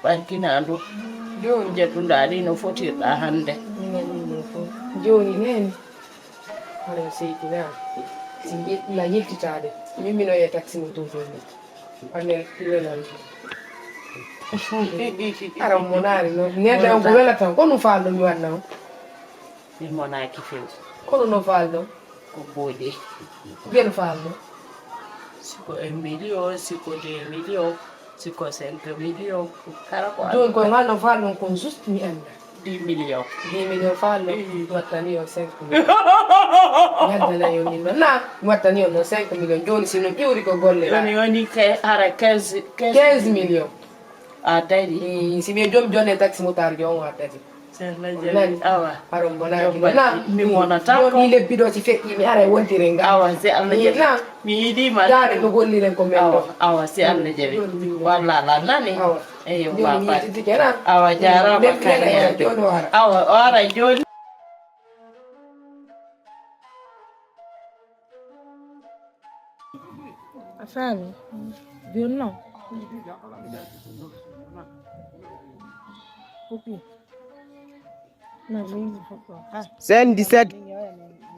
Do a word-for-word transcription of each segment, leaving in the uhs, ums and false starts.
Ɓankinaa ndu. Jooni njettuɗaa ndi no fotirɗaa hannde. Jooni neene. Hono seydi na. Si njeɗɗina yettitaade. Min mino e taxi mo to jooni. Ane lelan. Ara mo naari no. Neɗɗo on ko wela tan. Ko no faalɗo mi waɗna on? Mi monaaki few. Kono no faalɗo? Ko booɗi. Ngel faalɗo? Siko un million, siko deux millions, siko cinq millions. Kala ko jooni ko ngal no faalɗo ko juste mi annda. Dix millions. Dix millions faalɗo. Wattani on cinq millions. Ngaddana yo min ɗon. Na wattani on ɗon cinq millions. Jooni si no ƴiwri ko golle. Woni woni ke hara quinze, quinze millions. A dari. Si ɓe joom jonne taxi motarjo on a dari. Nani? Awa. Haron bona ki na. Mi wonata ko. Ni lebbi ɗo si feƴƴi mi ara e wontire nga. Awa si Allah jaɓi. Na. Mi yiɗi ma. Dare no golliren ko men ɗo. Awa si Allah jaɓi. Walla la nani. Awa. Eyo papa. Awa jarama kare. Awa o ara joni. A faami? Jooni noon. Ko ɗum. Scène dix-sept.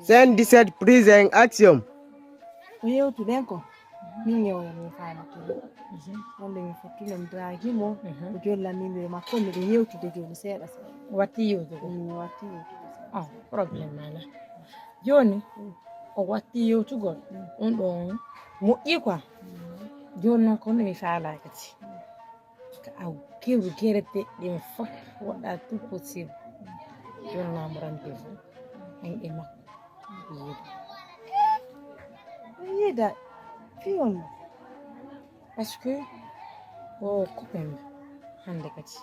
Scène dix-sept, prise en action. Ko yewtuɗen ko, min yewre min faami tun. Wonde min fottuno mi draagi mo, o jolla min e makko, miɗo yewtude jooni seeɗa seeɗa. Watti yewtude? Mi watti yewtude seeɗa. Ah, problème alaa. Jooni, o watti yewtugol. Ɗum ɗoon moƴƴi quoi. Jooni noon ko mi faalaa kadi. Ka aw kewru gere deɗɗen fof waɗa tout possible. Jooni naamo rendez-vous. An e makko. Yiida. Yiida. Fii on. Parce que o copain ma hannde kadi.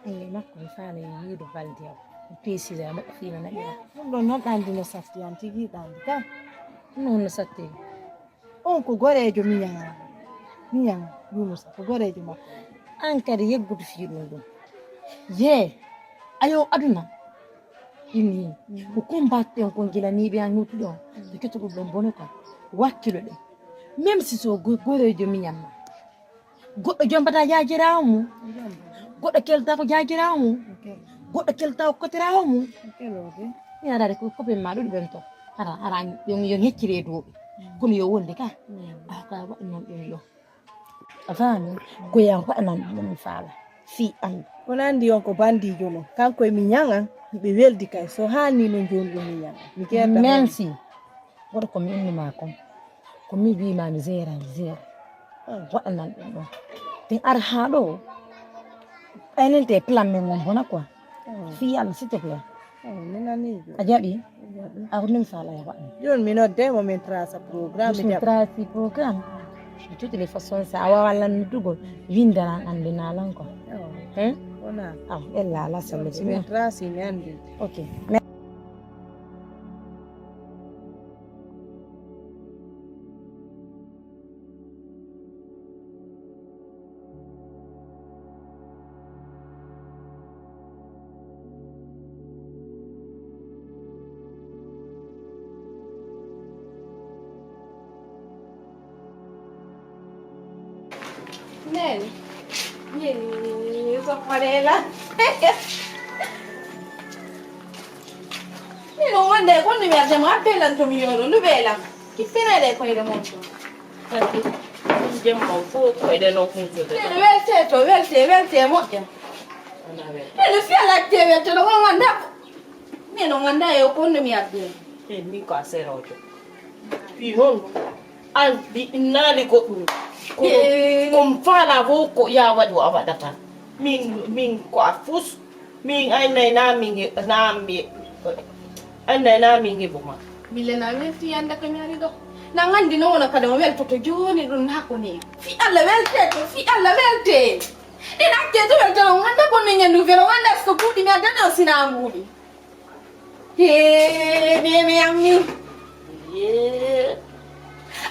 Eyi, makko mi faala e yiido baldi am. Mi peesira mo fii no naɓira. Ɗum ɗon noon ɗaandi no satti an tigi ɗaandi ka. Ɗum noon no satti. On ko goreejo miñan. Miñan Yunusa ko goreejo makko. An kadi yeggudu fii ɗum ɗum. Yee, ayo aduna. Ini ko combattuɗen kon gila ni ɓe an yewtude on. Ɓe ketto ɗum ɗon bone kon. Wakkilo ɗe. Même si so go-, goreejo miñan ma. Goɗɗo jombataa jaajiraawo mum. Goɗɗo keltaa ko jaajiraawo mum. Goɗɗo keltaa ko kotiraawo mum. Mi araade ko kopen ma ɗuɗi ɓen to. Ara, ara, yo, yo heccire e duuɓi. Kono yo wonde ka. Ah, ka waɗi noon ɗum yo. A faami? Ko yan waɗanan ɗum mi faala. Fii an. Kono anndi on ko bandiijo non. Kanko e mi ñaŋan, ɓe weldi kay. So haani no jooni ɗum mi ñaŋan. Mi keerta. Même si. Woto ko mi innu ma kon. Ko mi wii ma mi jeera, mi jeera. Waɗanan ɗum ɗon. Te ar haa ɗo. Ɓaynante plan men on bona quoi. Fii Yalla, s'il te plaît. A jaɓi? A ko min faala ya waɗa. Jooni mi nodde mo min trasa programme. Min trasi programme. De toutes les façons, sa a wawa lannudugol, windanan anndinalan quoi. Hein? Wona. Aw, ella ala sella. Si min trasi mi anndi. Ok. Nene. Nene, nene, nene, nene, so parela. Mino wonde ko mi yardema appelan to mi yono, no ɓeelam. Kippinede koyɗe mon to. Kadi, ɗum jemma o fof koyɗe no huntude. Nene, welte to, welte, welte moƴƴa. Wona welte. Nene, fiya laajte welte no won wonda. Min on anndaa e ko honno mi addi. E min ko a seroojo. Fii honno? An ɗi innaali goɗɗum. Ko, eh, ko mi faalaa fof ko yaa waɗu a waɗata. Min, min ko a fus. Min ay nay naa min he, naa mi, ay nay naa min heɓu ma. Mille na welti yannde ko mi ari ɗo. Na nganndi no wona kadi o weltoto jooni ɗum naa ko ni. Fii Alla welte to, fii Alla welte. Ɗin accee to welte on annda bonne ñanndu felo, on annda so buuɗi mi addana o sinaa mbuuɗi. Hee, meme an min. Hee.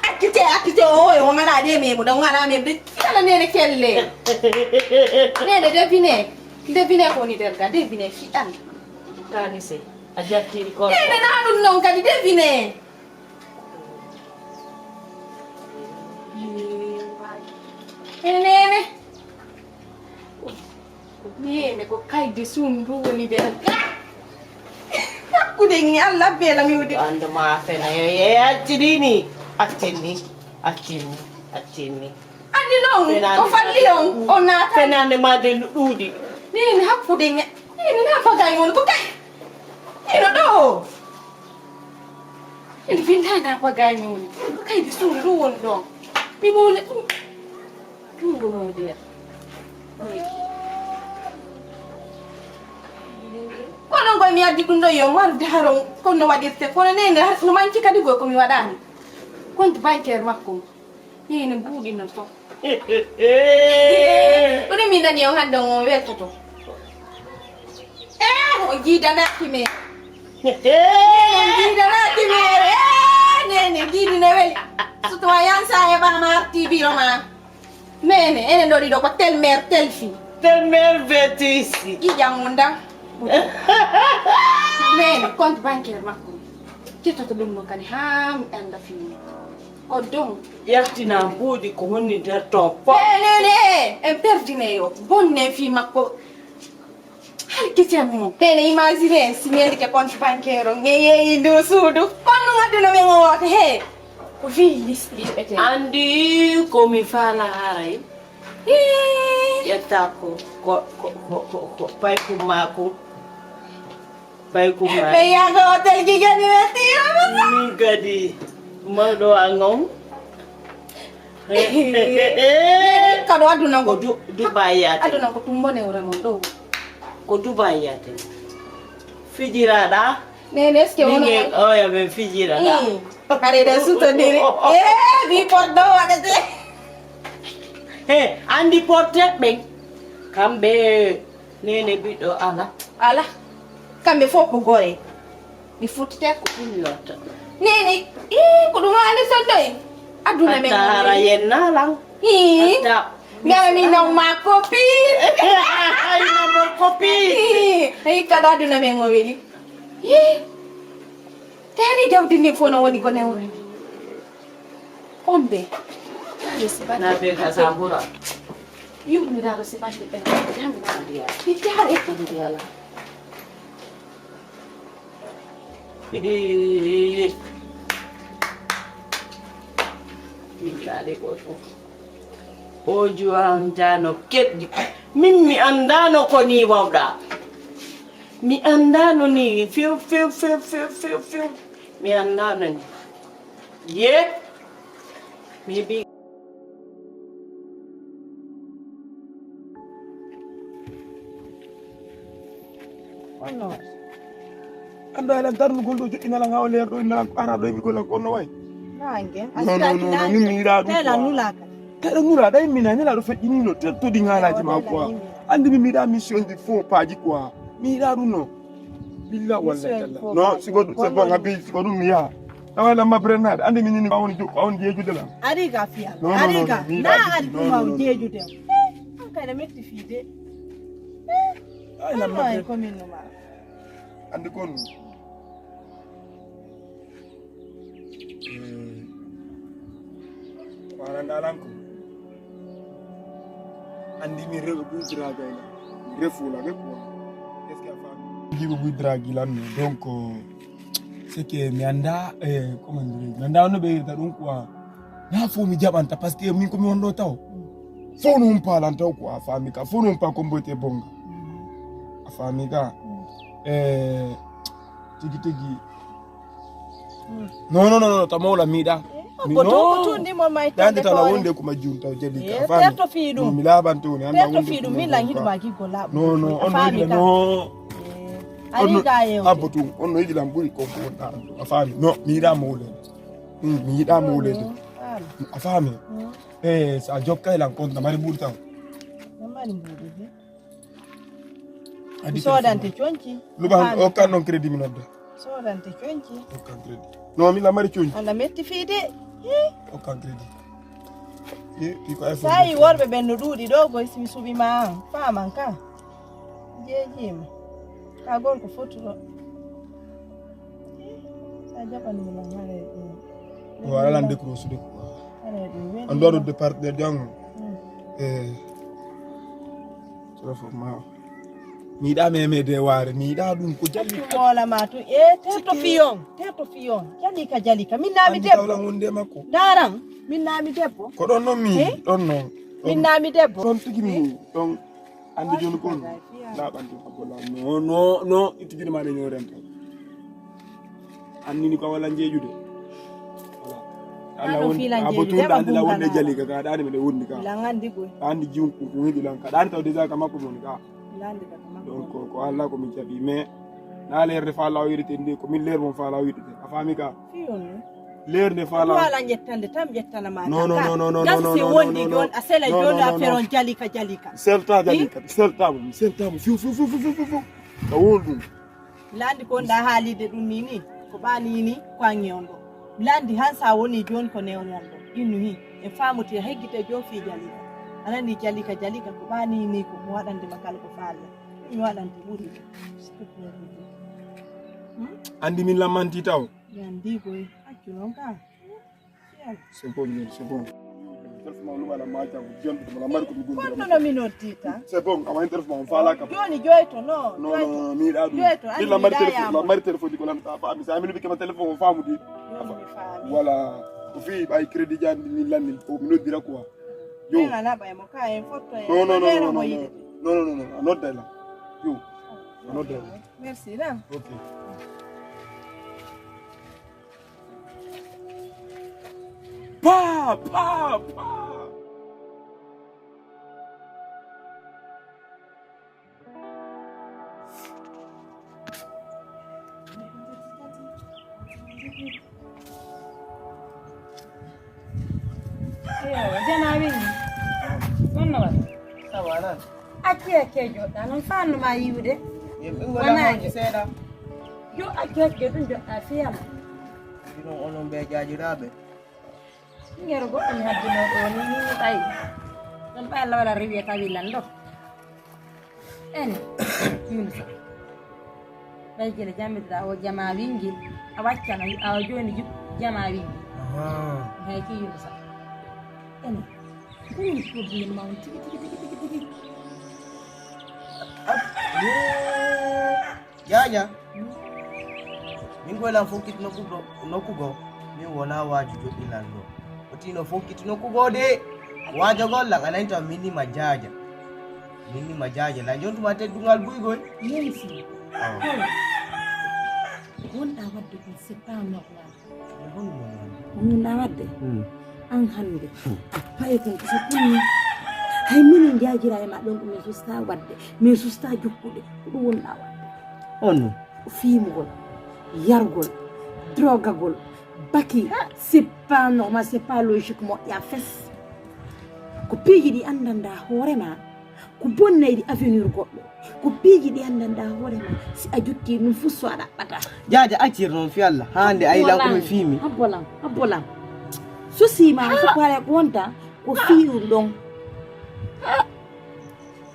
Accite, accite, o, o, o ŋana de meme, ɗon ŋana meme, de, kala nene kelle. Nene, devine. Devine ko woni nder ga, devine, fiɗan. Kaani sey, a jattiri ko. Nene, na ɗum non kadi, devine. Hee, nene. Neene ko kaydi suum ndu woni nder ga. Hakkude ni Allah beela mi wudi. Ando ma fena e accidi ni. Accini. Accini. Accini. Andi non ko falli on o naata. Fenande ma de ɗuuɗi. Neene hakkude ni. Neene na bagay mon ko kay. Ino ɗo. Ene vinda na bagay mon. Ko kaydi suum ndu woni ɗon. Mi mona ɗum. Ɗum ɗo mo der. Kono ngoy mi addi ɗum ɗo yo marde haron kono waɗirte kono nene no manci kadi goy ko mi waɗani. Compte bancaire makko. Nene buuɗi non to. Kono mi nani on hande on wettoto. Eh, o jiidanaki me. Nene jiidanaki me. Eh, nene jiidi ne weli. Surtout wa yansa e bana ma arti biro ma. Mene ene ɗo ɗiɗo ko tel mère tel fille. Tel mère vêtue ici. Ƴiƴam mum dan. Mene compte bancaire makko. Cettoto ɗum no kadi ha mi anda fini. Ko don. Ƴartina buuɗi ko woni nder ton fof. Nene en perdine yo bonne fille makko. Hay kicem mo. Tene imagine si mi yandike compte bancaire o nge yeeyi ndu suudu. Konno ngadduna men o woote he. Ko fi listi ɓete. Andi ko mi faala haray. Ƴetta ko ko ko ko ko ko paykum maako. Paykum maako. Ɓe yaga hotel gigani wetti. Min kadi mawɗo an on. Kado aduna ko du duba yate aduna ko tumbo ne wure mon do ko duba yate fijirada nene eske wono oya be fijirada kare de suto dire eh bi pordo wadete he andi porte ben kambe nene biddo ala ala kambe fo ko gore Mi futtite ko ɗum yotta. Nene, ii ko ɗum haali sondoy. Aduna men tara yenna lan. Ii. Mi ara mi naw ma copine. Ay naw ma copine. Ii, ay kada aduna men o weli. Ii. Tani jawdi ni fono woni ko newre. Ombe. Yes, ba. Na be ka sabura. Yummiraɗo si ɓanndi ɓen jam mi jaare. Ojo anndano keɗɗi min mi anndano ko ni wawɗa. Mi anndano ni few few few few few few mi anndano ni. Ye. Maybe. Kono. Anndo eɗen darnugol ɗo joɗɗinala ngawa leer ɗo innala ara ɗo eɓi golla kono way. Nange. Non non non non min mi yiɗa ɗum. Tela nulaka. Tela nula ɗay mina nela ɗo feƴƴinino tel to ɗi ngalaji ma quoi. Andi mi mi yiɗa mission ji fo paji quoi. Mi yiɗa ɗum non. Billa walla talla. Non si goɗɗum c'est bon abi si goɗɗum mi yaha. Tawa lamma brenade andi mi nini bawon jo bawon jeejude lam. Ari ga fiya. Ari ga na ari kuma jeejude. An kay da metti fi de. Ay lamma ko min no ma. Andi kon. Wana ndalanko. Andi mi rewe budraga ila. Refula be quoi. Qu'est-ce qu'il a fait? Jibo budragi lan donc c'est que mi anda eh, comment dire mi anda no be da donc quoi. Na fo mi jabanta parce que min ko mi wondo taw. Fo no umpa lan taw quoi fami ka fo no umpa ko mbote bonga. A fami ka. Eh tigi tigi. Non non non non ta mawla miɗa. Ko to ko tun ni mo mai tan de tala wonde ko majjum taw jadi ka fami. Terto fi dum. Mi laban to ni anda wonde. Terto fi dum min lan hidu ma gigo labo. Non non on no no. Ari ga yew. Abbo tun on no yidi lan buri ko ko wonda. A fami. No mi yiɗa mawle. Mi yiɗa mawle. A fami. Eh sa jokka lan kon na mari buri taw. Na mari buri. Mi sodante conci. Luba okkan non crédit mi nodda. Sodante conci. Okkan crédit. Non mi lamari conci. Ana metti fii de. Okkan crédit. Sayi worɓe ɓen no ɗuuɗi ɗo goy si mi suɓi ma an faman ka. Jeejima. Ka gorko fotuɗo. Sa jaɓani mi lan hare ɗum. Ɗum wala lan décroche de quoi. Hare ɗum weli. On doit de part de jang. Eh. Sura fo ma. Mi yiɗa meme de waare, mi yiɗa ɗum ko jalli. Mola ma tu e teto fiyon, teto fiyon. Jalika, jalika. Min nami debbo. Wonde makko. Daran, min nami debbo. Ko ɗon non mi, ɗon non. Min nami debbo. Ɗon tigi mi, ɗon. Andi joni kon. Laɓanti abbola. No, no, no. Itti jini ma de ñoren tan. Annini ko wala njeeƴude. Voilà. Alla wonde a botunda andi la wonde jalika ka ɗani mede wonni ka. Lan andi boy. Andi jiwun ko ko widi lan ka ɗani taw déjà ka makko woni ka. Lande ka makko. Donc ko Alla ko min jabi mais na leer de fa la wirite ndi ko min leer mon fa la wirite a fami ka. Fiyon. Leer de fa la. Wala jettande tam jettana ma. Non non non non non. Gasi si wondi jon a sela jon a feron jalika jalika. Selta jalika selta mo selta mo fiu fiu fiu fiu fiu fiu. Ka wonɗum. Landi ko nda haalide ɗum ni ni ko ɓaani ni ko ange on ɗo. Landi han sa woni joni ko newon ɗo innu hi en famuti heggite joni fi jalika. Anani jalika jalika ko ɓaani ni ko mo waɗande ma kala ko faalla. Mi waɗante ɓuri. Andi min lammanti taw. Yandi boy accu non ka. C'est bon, c'est bon. Téléphone ma luɓa la maja ko jiyam ko la mari ko mi gondi. Kono no mi noddita. C'est bon, ama interfon on fala ka. Joni joyto no. Non non non mi da du. Joyto. Illa mari téléphone, la mari téléphone ko lan ta fa mi sa mi lubi ke ma téléphone on famu di. Voilà. Ko fi bay crédit jandi ni lanni ko mi noddira quoi. Yo. Ina na bay mo ka en photo. Non non non non non. Non non non non. Nodda la. Yo. Nodda la. Merci la. OK. Pa, pa, pa. Ewa, jana winni. Wonno wat. Sawa lan. Acce acce joɗɗa non fannu ma yiwde. Yimɓe wala. Wonani seeɗa. Yo acce acce ɗum joɗɗa fiyam. Ɗinon onon ɓe jaajiraaɓe. Ɓinngel goɗɗo mi haddinoo ɗoo nii, nii, nii ɓay. Ɗum ɓay Alla waɗa rewi e tawi lan ɗo. Ene, Yunusa. Ɓay gila jammiɗaa o jamaa wingi, a waccan, a, a jooni ju-, jamaa wingi. Ahaa. Hay ki Yunusa. Ene, ko woni problème ma on tigi, tigi, tigi, tigi, tigi? Jaaja, min ko lan fokkiti nokku go, nokku go, min wona waaju joɗɗinal ɗo. O tino fokkiti nokku go de, waajagol lan, a nani taw min ni ma jaaja. Min ni ma jaaja, lan jontuma teddungal buygol. Merci. Awa. Wonɗa wadde ɗum, c'est pas normal. Ko honɗum woni wonde? Ko hunde a wadde? Hmm. An hannde, a paye kon ko so kunni. Hay minen njaajira e ma ɗon ko min susta wadde, min susta jokkude. Ko ɗum wonɗa wadde. On non? Ko fiimugol, yargol, drogagol, baki, c'est pas normal, c'est pas logique, moƴƴa fes. Ko piiji ɗi anndanɗa hoore ma. Ko bonnayɗi avenir goɗɗo. Ko piiji ɗi anndanɗa hoore ma. Si a jotti ɗum fof so a ɗaɓɓata. Jaaja accir noon fi Allah. Haande ay lan ko mi fiimi. Habbolan, habbolan. Susi ma so pare ko wonta ko fii ɗum ɗon.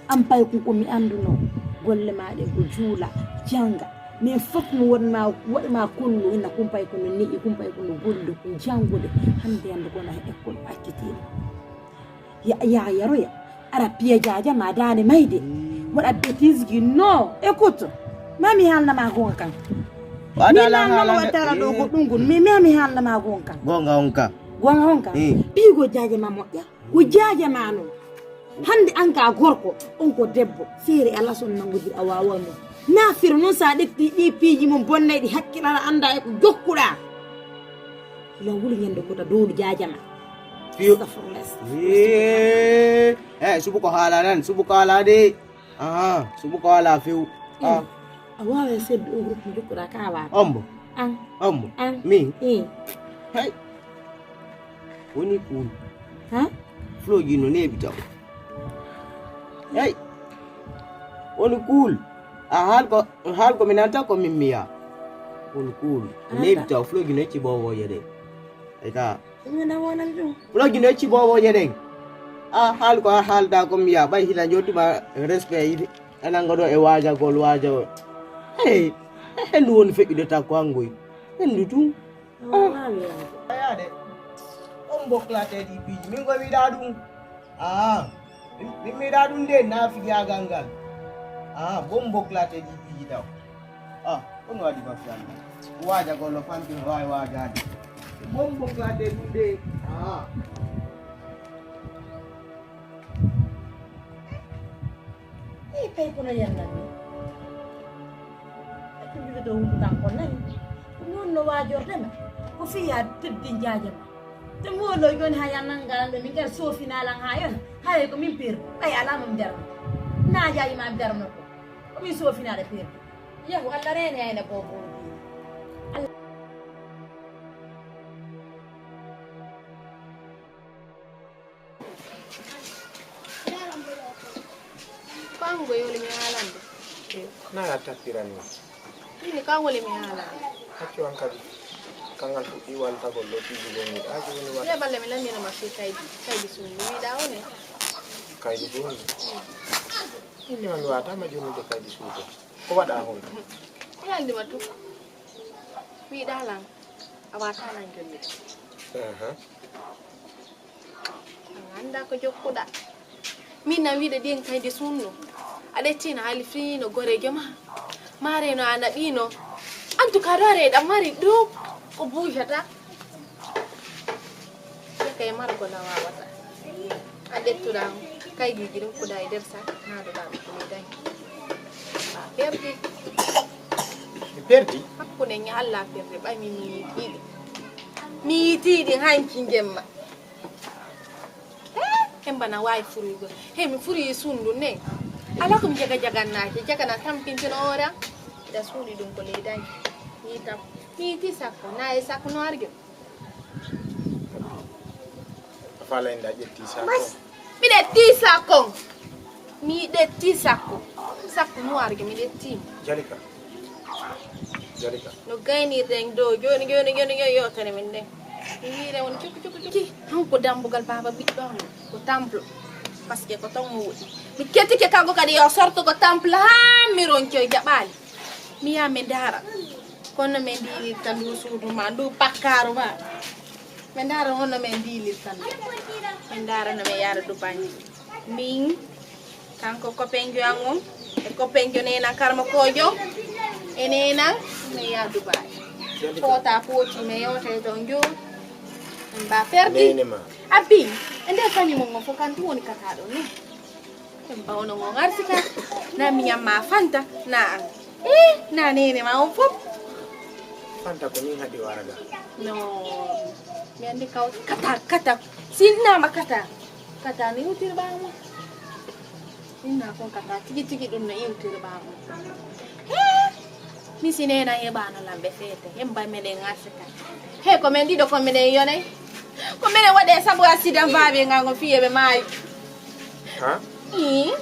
An pay ko ko mi annduno. Golle ma ɗe ko juula, jannga. Mais fof no wonma waɗi ma konnu ina kumpay ko no ni'i kumpay ko no gollu ko janngude. Hannde hannde ko na école accitiiɗo. Ya, ya yaroya. Ara piya jaaja ma daande mayde. Waɗa bêtise ji. Non, écoute. Ma mi haalna ma gonga kan. Wata mi lan haalna mo haalande. Wattara ɗo ko ɗum gon. Mi, mi, mi haalna ma gonga kan. Gonga on ka. Gonga on ka. Eh. Piigo jaaja ma moƴƴa. Ko jaaja ma non. Hannde an ka gorko, on ko debbo. Feere ala son nangudir a wawa mo. Na firo non sa ɗetti ɗi piiji mum bonnay ɗi hakkilana annda e ko jokkuɗa. Ila wuli ñande kota dowlu jaajama. Fiyo. Astagfirullah. Eh, eh, subu ko haala nan, subu ko haala de. Aha, subu ko haala few. Ah. A wawa seddu o groupe mo jokkuɗa ka wawa. Ombo. An. Ombo. An. Mi. Eh. Hey. Woni cool. Ha? Flow ji no neeɓi taw. Hey. Woni cool. A haal ko, haal ko mi nanta ko min miya. Woni cool. Neeɓi taw flow ji no ecci bowoje de. Ay ka. Ɗum ina wonani ɗum. Flow ji no ecci bowoje de. A haal ko a haalda ko miya ɓay hila jottuma respect yiɗi. Anan ngoɗo e waajagol waajagol. Hey. Hendu woni feƴƴude takko angoy. Hendu tun. Ayaade. On boklate ɗi piiji. Min ko mi yiɗa ɗum. Ah. Min, min mi yiɗa ɗum de na fiyaagal ngal. Ah, bon boklate ɗi piiji taw. Ah, on waɗi ma fiyan. Waaja golo fanti no waawi waajaade. Bon boklate ɗum de. Ah. Ii, kay kono yallan ni. Accu juuɗe dow hunduko am kon nani. Ko noon no waajorde ma. Ko fii yaa teddi njaaja ma. Te moolo yon ha yan nanga lan ɗo min kadi soofina lan ha yon. Haye ko min peer. Ɓay alaa mo mi darno. Naa jaaji ma mi darno ko. Ko min soofinaade peer. Yahu Allah reene ayna bobo. Allah. Ko an go yoli mi haalande. Naa a tappiran mi. Ini ko an woli mi haalande. Accu an kadi. Kangal fuɗɗi waltagol ɗo piiji gonɗi ɗa joni waɗa. Ye balle mi lannino ma fii kaydi. Kaydi suudu. Mi wiɗa one. Kaydi gonɗi. Inni ma mi watama jonnude kaydi suudu. Ko waɗa hon? Ko yaldi ma tu. Wiɗa lan. A wata lan jonnude. Aha. An anndaa ko jokkuɗaa. Min nan wiɗe ɗin kaydi sunno. A ɗettiino hali fiino goreejo ma. Maareno a naɓiino. En tout cas ɗo are ɗam mari ɗum ko buujata. Yaka e margo na wawata. A ɗettuɗaa kaygiji ɗum kuɗa e nder sak naaduɗaa ɗum ko mi dañi. Perdi. Mi perdi? Hakkunde ña Allah perdi ɓay mi mi yiɗi. Mi yiɗi hanki jemma. He mbana waawi furuygo. He mi furii suundu ne. Alaa ko mi jaga jagannaaki, jagana tampintino hoore am. Ida suuɗi ɗum ko leydanki. Mi yitam. Mi yitii sakko, na e sakko no arjo. A faala en da ƴetti sakko. Miɗe tii sakko. Miɗe tii sakko. Sakko no arjo miɗe tii. Jalika. Jalika. No gaynirɗen ɗo jooni jooni jooni jooni yewtere men nden. Mi wiire woni cukki cukki cukki. Hanko dambugal baaba ɓiɗɗo am ko temple. Parce que ko ton mo woni. Mi kettike kanko kadi yo sorto ko temple haa mi roncoy jaɓaali. Mi yaha mi ndaara. Kono min ndiilirta ndu suudu ma ndu pakkaaru ma. Min ndaara hono min ndiilirta ndu. Min ndaara no min yaara Dubai. Min Kanko copainjo an on e copainjo nenan karmakoojo e nenan mi yaha Dubai. Foota pooti mi yewta e ton jo. En ba perdi. Nene ma. Abi, e nder famille mon on fof kan ɗum woni kaka ɗo ni. En ba ono ngon arsika na mi ñamma fanta na an. Eh, na nene ma on fof. Fanta ko min haɗi waraga. No. Mi andi kaw kata kata. Sinnama kata. Kata ni utir ba mo. Inna kon kata tigi tigi ɗum no iwtirɓa on. He! Mi si nena heɓano lamɓe feete hemba meɗen asika. He ko men ɗiɗo ko meɗen yonay. Ko meɗen waɗe sabu accident babe ngal ngo fiye ɓe maayi. Ha? Ii.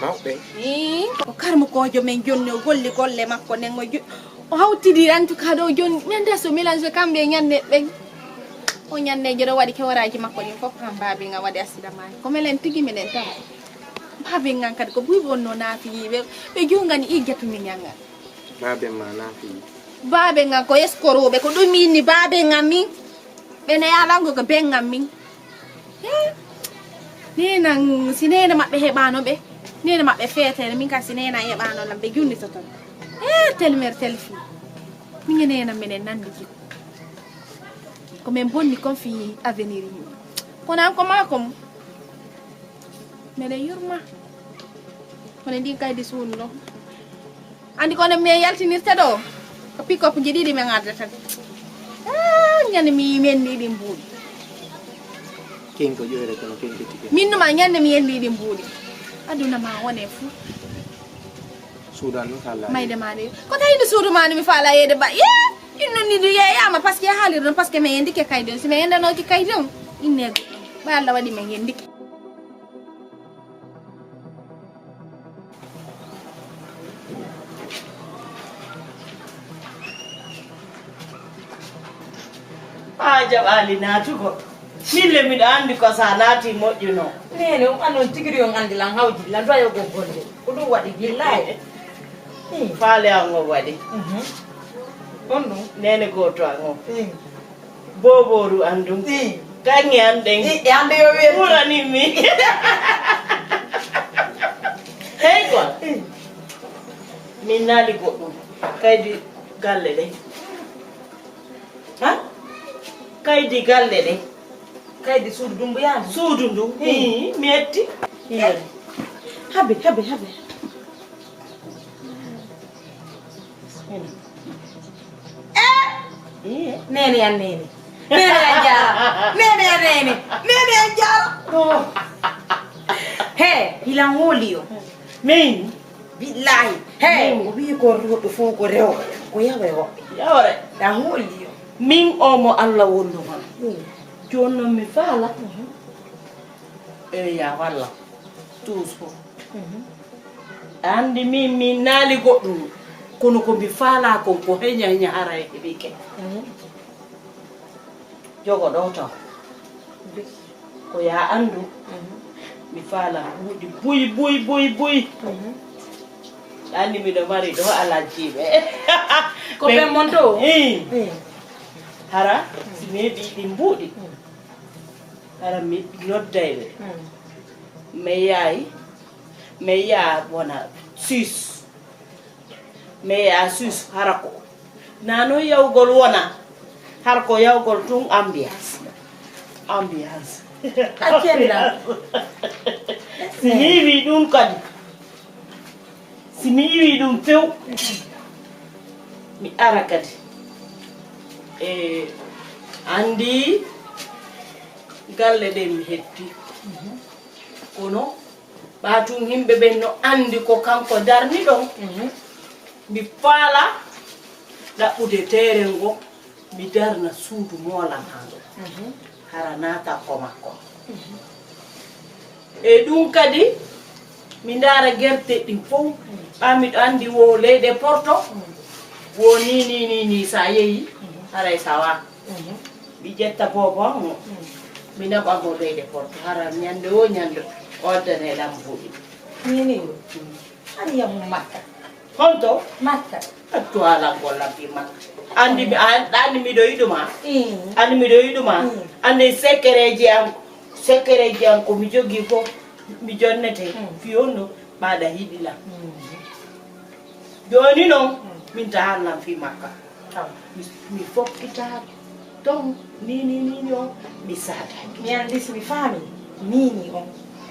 Mawɓe. Ii. Ko karmukojo men jonni o golli golle makko nden o ju- o hawtidi en tout cas ɗo joni ñande so mélange kamɓe e ñande ɓen. O ñande jeɗo waɗi kewaraji makko ɗin fof han babi nga waɗi accident maji ko melen tigi minen tan. Babi ngan kadi ko buy wonno nafi yiɓe ɓe jungani i getumi ñanga. Babe ma nafi. Babe ngan ko eskoroɓe ko ɗum inni babe ngan min. Ɓe neyalango ko ben ngan min. Nenan si nene maɓɓe heɓano ɓe nene maɓɓe fetere min ka si nenan heɓano lam ɓe junnitoton. E telmer telfi. Min e nenan minen nandi jikku. Ko min bonni kon fi avenir yimɓe. Kono an ko makom. Minen yurma. Kono ndin kaydi sunno. Andi kono min yaltinirta ɗo ko pikop ji ɗiɗi min ardata. Ah, ñande mi menni ɗin mbuuɗi. Kenko ƴoyre kono kenko tike. Min numa ñande mi yenni ɗin mbuuɗi. Aduna ma wone fu. Suudan no kala. Mayde ma de. Ko tawi no suudu ma no mi faala yeede ba. Ye! Inno ni du yeyama parce que haalir ɗon parce que mi yendike kaydi on si mi yendanoki kaydi on. Innego. Ba Allah waɗi min yendike. A jaɓaali naatugo. Min le miɗo anndi ko so a naati moƴƴuno. Neene, on annon tigi on anndi lan hawji lan doyogol golle. Ko ɗum waɗi billahi. Faale an o waɗi. On ɗum. Neene gooto an o. Boobooru an ɗum. Kaŋŋe an ɗen. E hannde yo weeru. Ɓurani mi. Hey. Min naali goɗɗum. Kaydi galle ɗe. Ha? Kaydi galle ɗe. Kaydi suudu Dumbuya ndu? Suudu ndu. Ii, mi etti. Ii. Habe, habe, habe. Eh! Ii. Nene ya nene. Nene ya jara. Nene ya nene. Nene ya jara. He, hilan woli yo. Min. Billahi. He, o wi ko rewɓe fof ko rewɓe. Ko yawre woɓɓe. Yawre. Ɗa hooli yo. Min o mo Allah wonno hon. Jooni noon mi faala. E ya walla. Tuus fof. Anndi min, min naali goɗɗum. Kono ko mi faala kon ko heña heña hara e heɓike. Jogo ɗo taw. Ko ya anndu. Mi faala mbuuɗi buy, buy, buy, buy. Anndi miɗo mari ɗo alajjiiɓe. Ko ɓen mon to? Ii. Hara, si mi heɓii ɗi mbuuɗi. Hara mi nodday ɓe. Mi yaay, mi yaa wona sis. Mais ya sus hara ko na noon yawgol wona, hara ko yawgol tun ambiance. Ambiance. Accenda. Si mi wi ɗum kadi, si mi wi ɗum few, mi ara kadi. E anndi galle ɗe mi hetti. Kono ɓa tun yimɓe ɓen no anndi ko kanko darni ɗon. Mi faala ɗaɓɓude teeren ngo, mi darna suudu moolanaa ngo. Hara naata ko makko. E ɗum kadi, mi ndaara gerte ɗin fow, ɓa miɗo anndi wo leyɗe porto, wo ni, ni, ni, ni, sa yehi, haray sawa. Mi ƴetta boobo mo, mi naɓa mo leyɗe porto, hara ñande wo ñande, o addane lam buuɗi. Nini, an yahu Makka. Honto? Makka. Attu haalangol lam fi Makka. Anndi mi, an-, anndi miɗo yiɗuma. Anndi miɗo yiɗuma. Anndi sekereeji an, sekereeji an ko mi jogii fof, mi jonnete. Fi honno, ɓaɗa yiɗi lam. Jooni noon, min tahan lam fi Makka. Mi, mi fokkita ton, ni, ni, ni, ni o, mi saata. Mi anndi si mi faami, ni, ni o,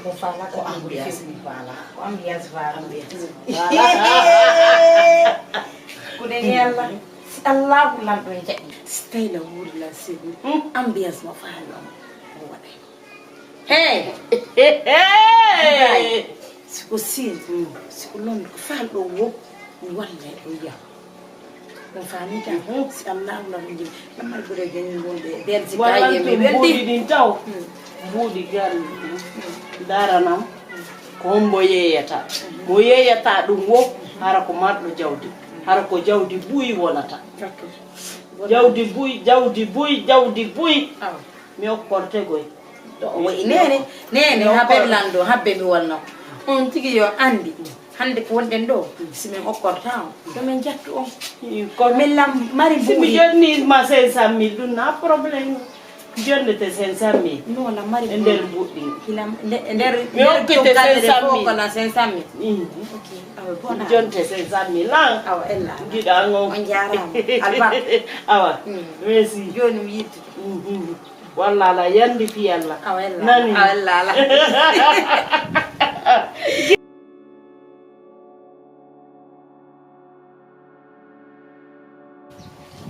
o faala ko ambiance mi faala. Ko ambiance faala. Ambiance faala. Ko ɗen e Allah, si Allahu lanɗo e jaɓi. Si tawi na wuuri lan sirri, ambiance mo faala on, o waɗay. Hey! Hey! Si ko siin, si ko londo, ko faalɗo wo, mi walla e ɗo yam. On faami ka? Si am naamna ko jim, namar ɓure jani wonde, nder si ka yemi, ɓe ndi. Ɗin taw, mbuuɗi gaari, ndaranam, ko hombo yeeyata. Mo yeeyata ɗum wo, hara ko marɗo jawdi. Hara ko jawdi buy wonata. Jawdi buy, jawdi buy, jawdi buy. Mi okkorte goy. Ɗo o wayi nene, nene, habbe mi lando, habbe mi wonno. On tigi yo anndi. Hannde ko wonɗen ɗo, si min okkorta on, yo min jattu on. Kono min lam mari si mi mbuuɗi. Jonni ma cinq cent mille, ɗum na problème. Jonnete cinq cent mille. Non, la mari e nder mbuuɗi. Ina nde-, e nder, mi nder okkite cinq cent mille. Cinq cent mille. Mm. Ok, awa, bona. Jonte cinq cent mille, lan. Awa, ella. Giɗa ngon. On jaaraama. Albarka. Awa. Mm. Merci. Jooni mi yiddude. Mm, mm. Walla ala yandi fi Allah. Awa ella. Nani? Awa ella ala.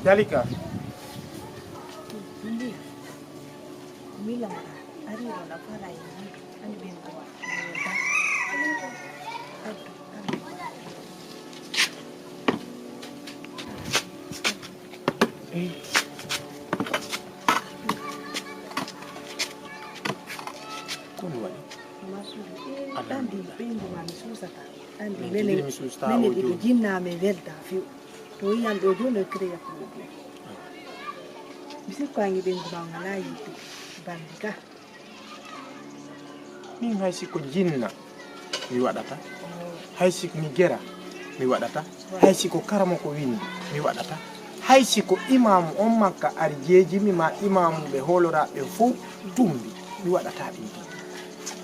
Jalika. Mbiya, mila ari wala fara yi. Ani ben ko wa. Ko mi waɗi? Ɗan ɗi ɓeyngu ma mi suusata. Ɗan ɗi menen, menen ɗiɗo jinnaa men welda few. To yiyan ɗo jooni o créa problème. Mi sikko angi ɓeyngu ma ngalaa yiɗde bandi ka. Min hay si ko jinna mi waɗata, hay si ko mi gera mi waɗata, hay si ko karamoko windi mi waɗata, hay si ko imaamu on makka ari jeejimi ma imaamuɓe hooloraaɓe fow tumbi mi waɗata ɗum.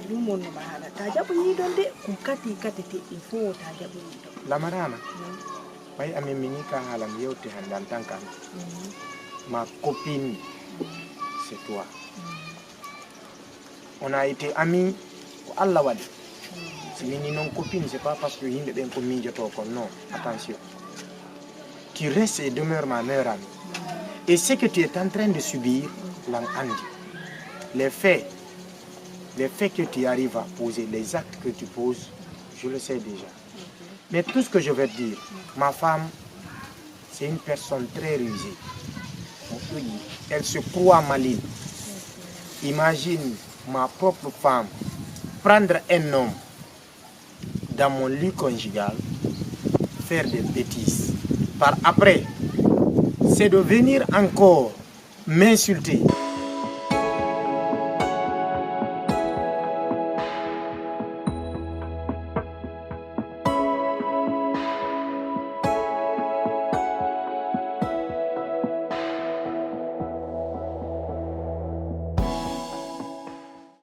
Ɗum wonnoma haala. Ta jaɓo yiidon de, ko kati kati teɗɗi fof ta jaɓo yiidon. Lamarana. Ɓay amin mini ka haala mi yewti hannde en tant que ami. Ma copine, c'est toi. On a été amis, ko Allah waɗi. Si mini non copine, c'est pas parce que yimɓe ɓen ko miijoto kon, non. Attention. Tu restes et demeures ma meilleure amie. Et ce que tu es en train de subir, lan andi. Les faits, les faits que tu arrives à poser, les actes que tu poses, je le sais déjà. Mais tout ce que je vais te dire, ma femme, c'est une personne très rusée. Elle se croit maligne. Imagine ma propre femme prendre un homme dans mon lit conjugal, faire des bêtises. Par après, c'est de venir encore m'insulter.